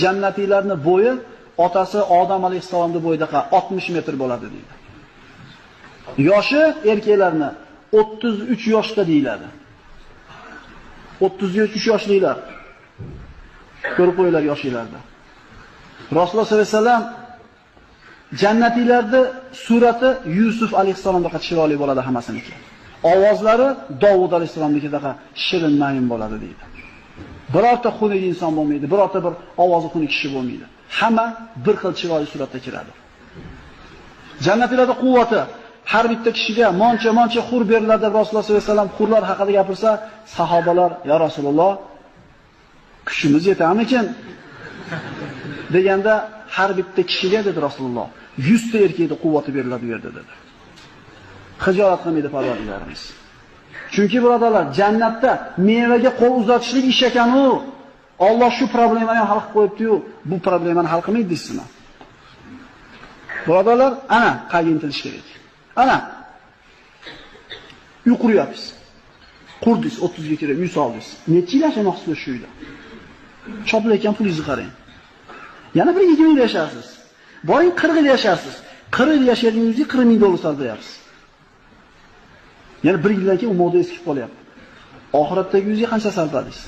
Jannatiylarning bo'yi otasi Odam alayhissalomning bo'yidaqa 60 metr bo'ladi deydi. Yoshi erkaklarni 33 yoshda deyiladi. 33 yoshlilar. Ko'rib qo'yinglar yoshlilarda. Rasululloh sollallohu alayhi vasallam jannatiylarning surati Yusuf alayhissalomdaqa chiroyli bo'ladi hammasiniki. Ovozlari Dovud alayhissalomnikidaqa shirin mayin bo'ladi deydi. Birorta xunuk inson bo'lmaydi, birorta bir ovozi xunuk kishi bo'lmaydi. Hamma bir xil chiroyli suratda kiradi. Jannatiylarda quvvati har bitta kishiga moncha-moncha xur beriladi. Rasululloh sollallohu alayhi vasallam xurlar haqida gapirsa, sahobalar: "Ya Rasululloh, kuchimiz yetarmikin?" deganda har bitta kishiga dedi Rasululloh, 100 ta erkakning quvvati beriladi bu yerda dedi. Xijolat qilmaydi parvardigorimiz. Chunki birodarlar, jannatda mevaga qo'l uzatishlik ish ekan-u. Alloh shu problemani ham hal qilib qo'yibdi-yu, bu problemani hal qilmaydi deysizmi? Birodarlar, ana qayga intilish kerak. Ana uy quryapsiz. Qurdingiz, 30 ga kirib uy soldingiz. Necha yil yashamoqchisiz shu uyda? Choplayotgan pulingizni qarang. Yana bir 20 yil yasharsiz. Boring 40 yil yasharsiz. 40 yil yashayotgan uyingizga 40 ming dollar sarflayapsiz. Yana bir yildan keyin u moda eskib qolyapti. Oxiratdagi uyingizga qancha sarfladingiz?